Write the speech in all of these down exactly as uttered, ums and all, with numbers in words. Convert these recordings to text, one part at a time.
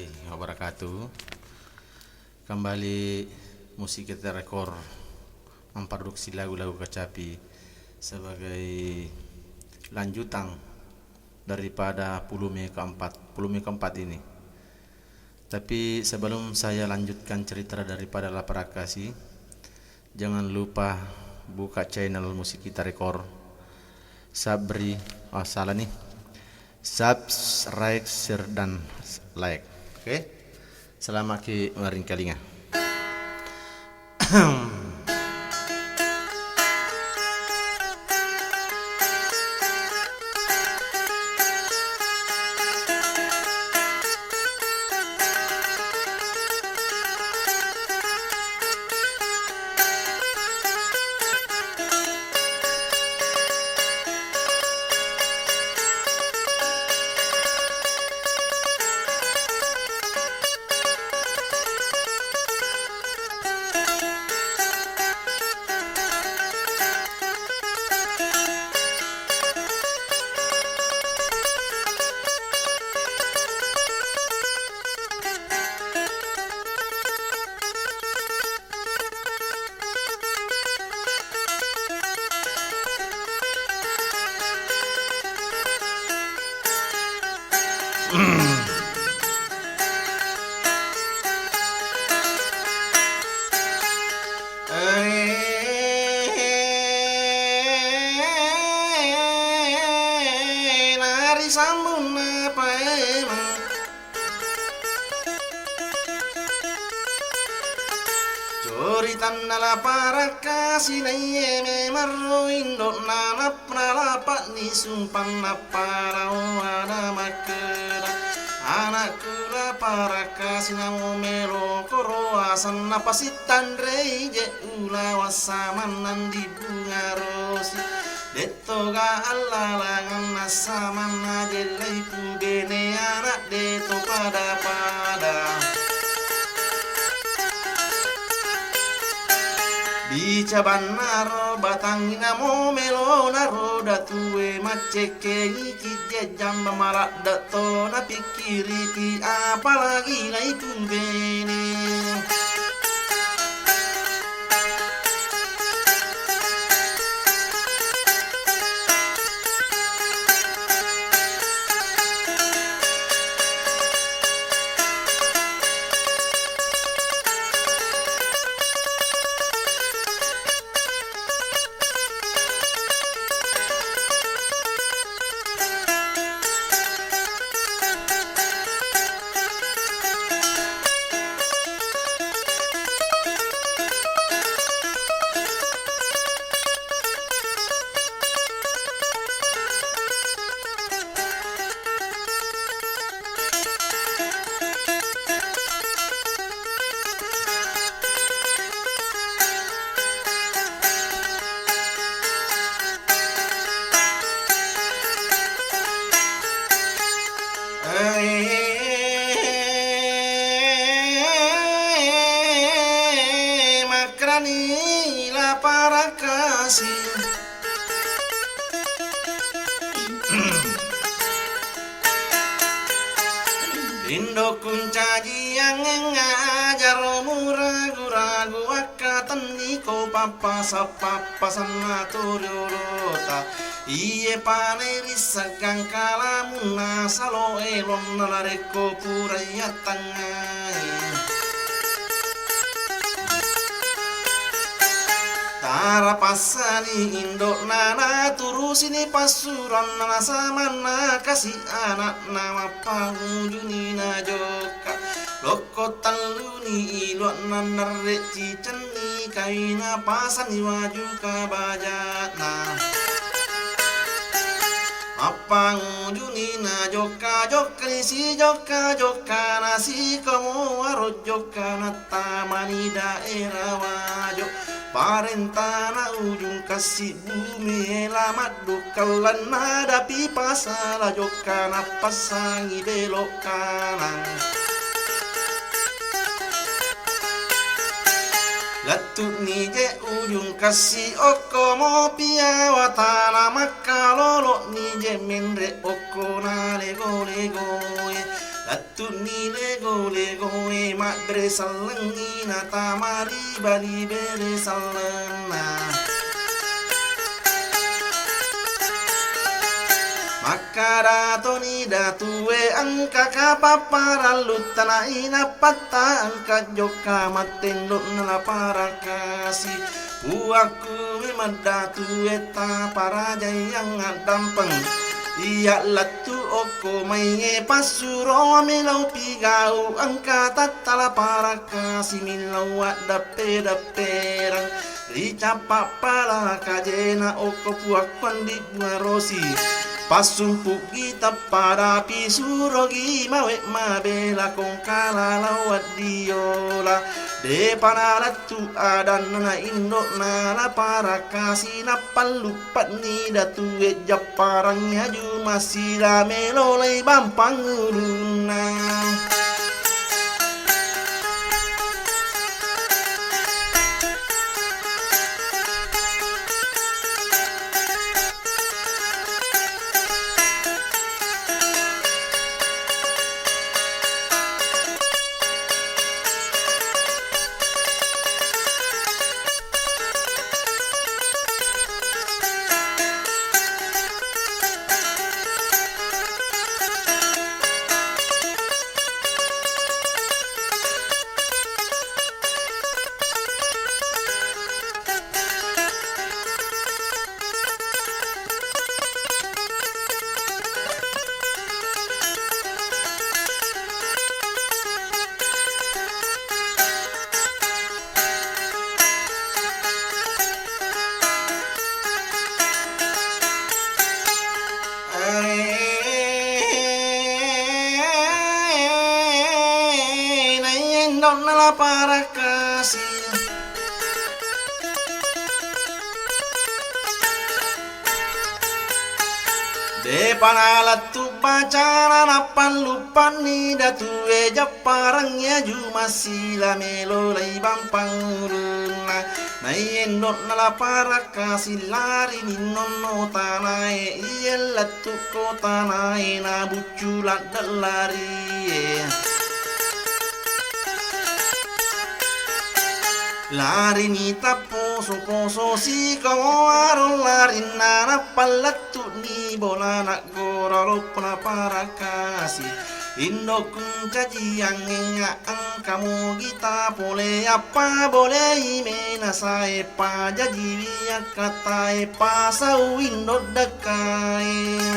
Wabarakatuh. Kembali Musik Kita Rekor memproduksi lagu-lagu kecapi sebagai lanjutan daripada volume keempat, volume keempat ini. Tapi sebelum saya lanjutkan cerita daripada Lapar Akasi, jangan lupa buka channel Musik Kita Rekor. Sabri, oh, salah nih. Subscribe, share, dan like. Oke. Selamat ki maringkalinga. Nari sambunna paimeng. Coritanna Lapar Akasi naiye memerro indo'na nappa nalapa'ni sumpanna parau ada makkeda, anakku Lapar Akasi namo melo koro asanna pasittanrei je ula wassamannang di bunga rosi. Toga allalangenna samanna jellai pubene anak de to pada-pada. Bica bannaro batangngi namo melonaro datue maccekkengi ki jejjamba maladde to napikkiriki apalagi nai pubene. Makrani Lapar Akasi. Indo kuncajiang engajaro muragu-ragu akkatenni ko pappasa-pappasanna turiolota. Iye panai risseggang kalamunna salo elonna larekko purai attengngai. Tarapassani indo'na naturusini passuranna nasamanna kasi ana'na mappangujuni najokka. Lokko telluni iluanna narre cicenni kaina pasani waju kabajana. Mappangujuni najokka-jokkani sijokka-jokkana sikomo waro jokka nattamani daerah Wajo. Parentana Ujung Kassi Bumi ela maddukkallanna dapi pasala jokka nappassangi belok kanang. Lettu'ni je Ujung Kassi okko mopi awatana makkalolo'ni je menre okko na lego-legoe. Lettu'ni lego-legoe mabbere sellengngi natama ri bali bere sellenna. Makkada toni datue engka kapang parellu tanai nappatta engka jokka mattendo'na la Parakkasi. Puakku memang datu etta parajaiang addampeng. Iya lettu okko maie passuro melo pigau engka tattala Parakkasi millau addappe-dappereng. Ricappa pala kajena okko puakku andi buarosi. Passumpu'gi teppa dapi surogi mawe mabela kongkala lao waddiola. Depa nalettu adanna na indo'na la Parakkasi nappalluppe'ni datue japparang aju masila melo lai bampang ulunna. Naiya indo'na la Parakkasi. Depa nalettu bacana nappalluppe'ni datue japparang aju masila melo lai bampang ulunna. Naiya indo'na la Parakkasi larini nonno tanae, iye lettu ko tanae nabuccu ladde larie. Larini tapposo-poso sikomo aro larinna nappallettu'ni bolana gora loppo na Parakkasi. Indokku cajiangnge engka mugi ta pole appa bolei mena sae pajajiwi akkatae pasau indo dakkae.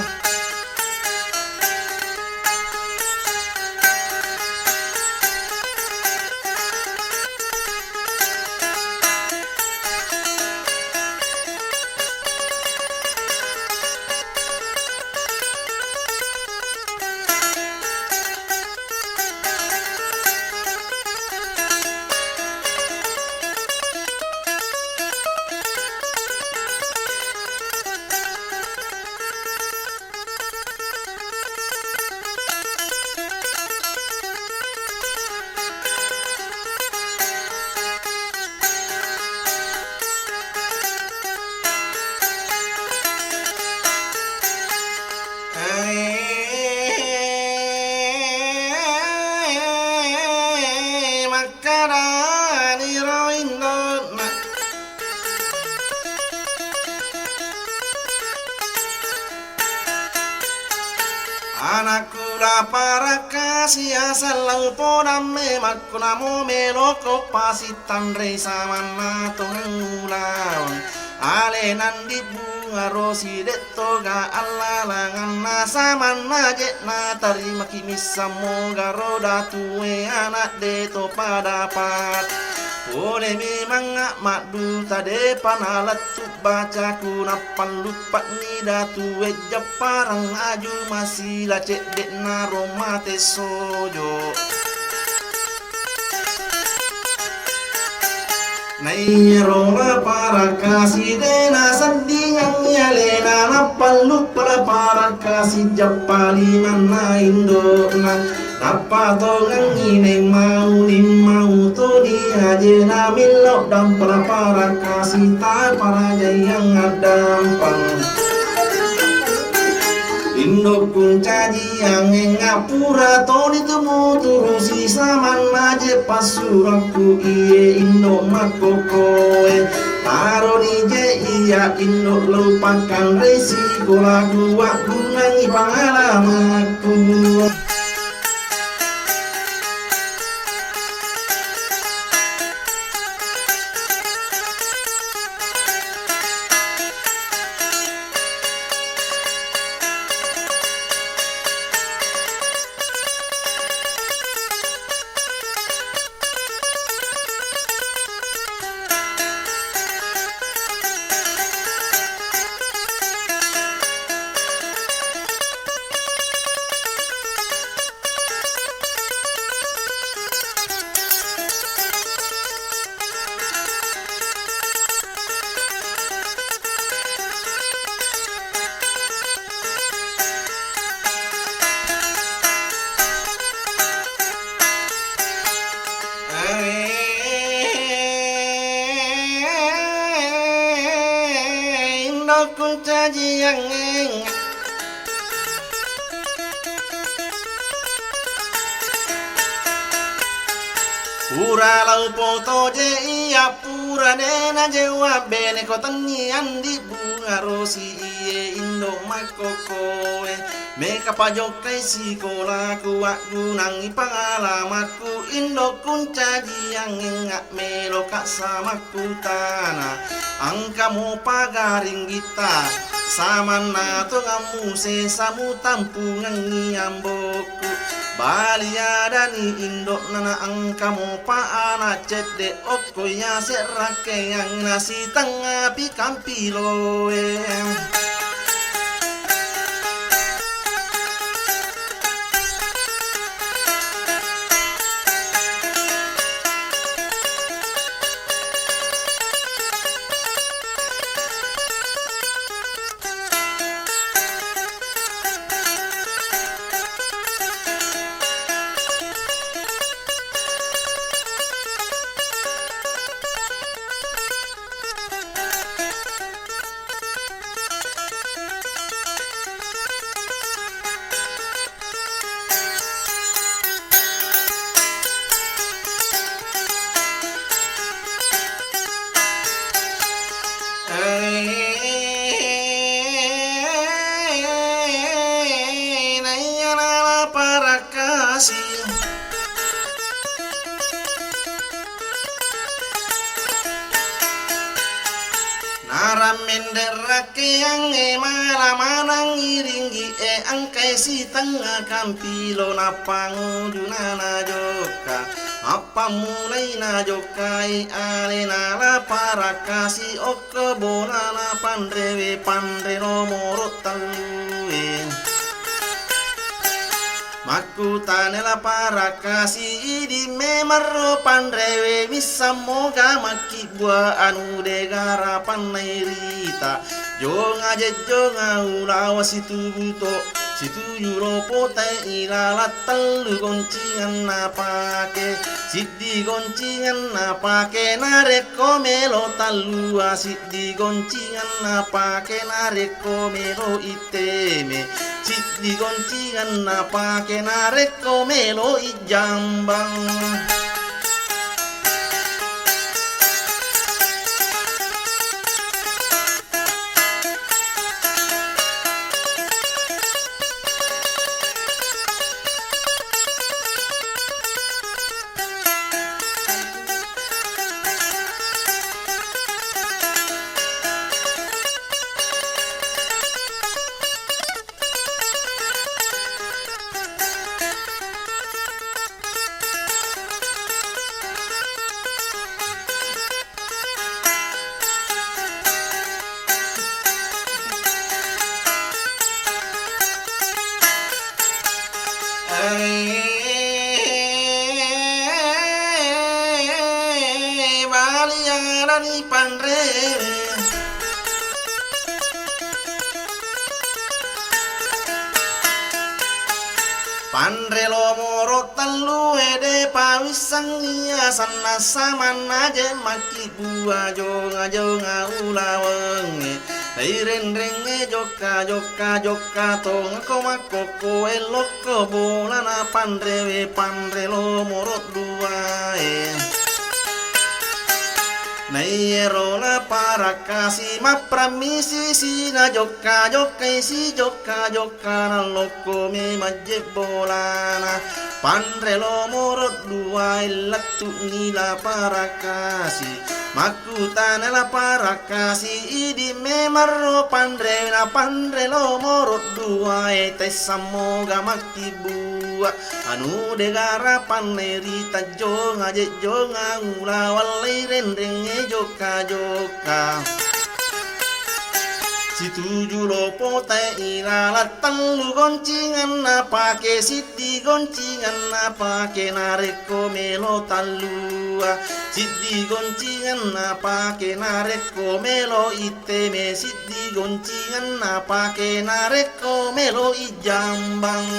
Makkedani ro indo'na. Anakku la Parakkasi asal lau podang memakku namo meloko pasi tanrei samanna tongeng ulaweng. Alena ndi bunga rosi de' toga allalanganna samanna je'na tarimaki missammo garo datue anak de' to padapat. Pole memang madduta de'pa nalettu bacaku nappalluppe'ni datue japparang aju masila cedde'na ro mate sojo. Naiyaro La Parakkasi de' naseddingangngi alena, nappalluppa La Parakkasi jappa limanna indo'na. Nappa tongengngi nemmau, nimmau toni ajena millau dampa La Parakkasi ta parajaiang addampeng. Indokku ncajiangnge, ngapura toni tu muturusi samanna je passurakku, iye indok makkokkoe. Taroni je iya indok, lo pakkanrei sikolaku, waggunangngi pangalamakku. Indokku ncajiangnge. Pura lau poto je iya, pura de najewa bene ko tenni andi bunga rosi iye indok makkokkoe. Meka pajokkai sikolaku, waggunangngi pangalamakku, indokku ncajiangnge, meloka sama kutana, engka mopa garinggitta, samanna tongammu sesa mutampungengngi ambokku. Bali adani indokna, na engka mopa ana cedde okko yase rakkeang nasitengngapi kampiloe. Naiya nala parakasi. Narammende rakkeangnge mala manang iringgi e, engkai sitengnga kampilo nappanguju nana jokka. Appammulai najokkai alena la parakasi okko bolana panrewe, panre nomoro tellue. Makkutana la parakasi idi memarro panrewe, missammoga makkibbua anu degara pannai rita. Jonga jejjonga ulawa situbuto, situju lopotai ilalang tellu goncingan napake. Siddi goncingan napake narekko melo tallua, siddi goncingan napake narekko melo iteme, siddi goncingan napake narekko melo ijambang. Bali adani panrewe. Panre lomoro tellue depa wissengngi asenna samanna je makkibbua jonga-jonga ulawengnge. Nairenrengnge jokka-jokka, jokka tongko makkokko, elokko bolana panrewe, panre lomoro duae. Naiero La Parakkasi mapramisi si na jokka-jokkai si jokka-jokka, nallokko memang jebbolana. Panre lomoro duae lettu'ni La Parakkasi. Makkutana La Parakkasi, idi memarro panrena, panre lomoro duae, tessa moga makkibua. Anu degara panne ri tajjonga jejjonga, ula wallai renrengnge jokka-jokka. Situju lopotae ilalang, tellu goncinganna pake, siddi goncinganna pake narekko melo tallua, siddi goncinganna pake narekko melo itteme, siddi goncinganna pake narekko melo ijambang.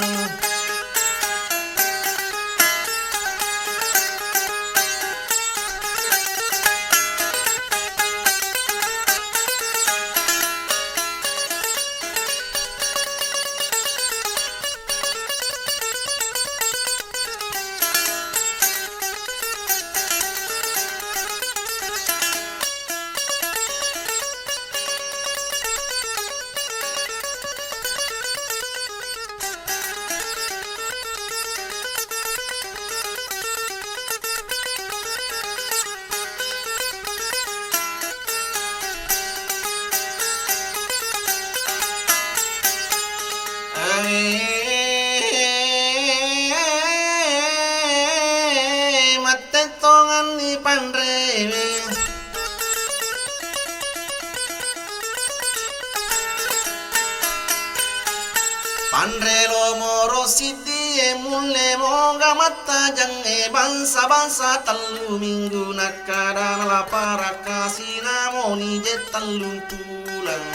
Mattettonganni panrewe. Panre lomoro siddie, mulle moga mattajangnge, bangsa-bangsa tellu minggu nakkada La Parakkasi, namoni je tellung puleng.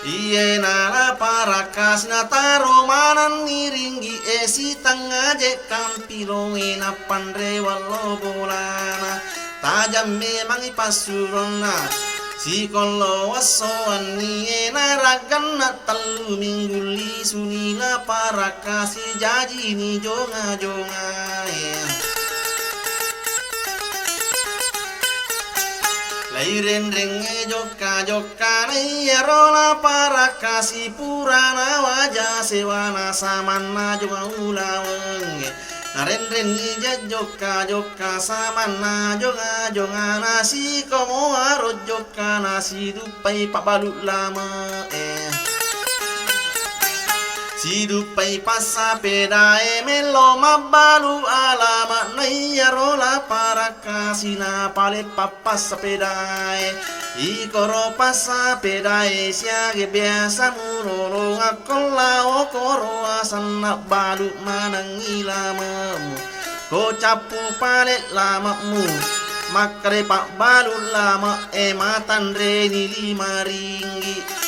Iyena La Parakkasi nataro manenni ringgi e, sitengnga je kampilonge nappanre wallo bolana. Tajang memangngi passuronna. Sikollo esso wennie naragganna tellu minggu, lisuni La Parakkasi, jajini jonga-jongae. Lairenrengnge jokka-jokka, naiyaro La Parakkasi purana waja sewana samanna jonga ulawengnge. Narenrenni jejjokka-jokka samanna jonga-jongana, sikomo aro jokka nasiduppai pabbalu lame'e. Siduppai passapedae mello mabbalu alama, naiyaro La Parakkasi napale pappassapedae. Ikoro passapedae siaga biasa mulolong akko lao koro asenna balu manengngi lame'mu. Ko cappu pale lame'mu, makkeda pabbalu lame'e matanreni lima ringgi.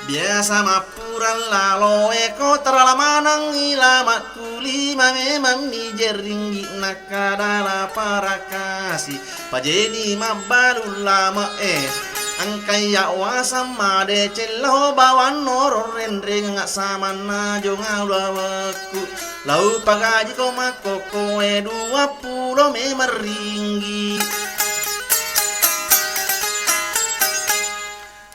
Biasa mappurang laloe ko terala manengngi lame'ku, lima memang mi je ringgi, nakkada La Parakkasi. Pajeni mabbalu lame'e, engkai yawasang madeceng lao bawang noro renrengeng samanna jonga ulawekku. Lau pagajiko makkokkoe duappulo memeng ringgi.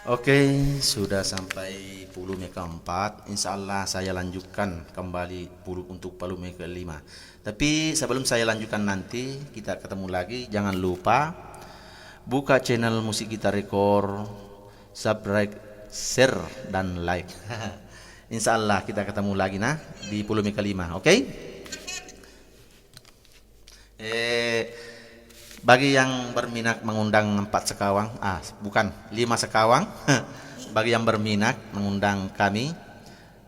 Oke, sudah sampai volume keempat. Insya Allah saya lanjutkan kembali pulu-, untuk volume kelima. Tapi sebelum saya lanjutkan nanti, kita ketemu lagi. Jangan lupa buka channel Musik Gitar Record, subscribe, share, dan like. Insya Allah kita ketemu lagi nah di volume kelima, oke? Eh, bagi yang berminat mengundang empat sekawang, ah, bukan, lima sekawang. Bagi yang berminat mengundang kami,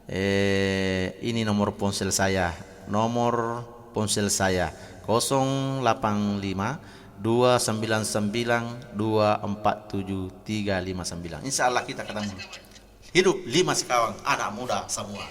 eh, ini nomor ponsel saya. Nomor ponsel saya kosong delapan lima dua sembilan sembilan dua empat tujuh tiga lima sembilan. Insya Allah kita ketemu. Hidup lima sekawang, anak muda semua.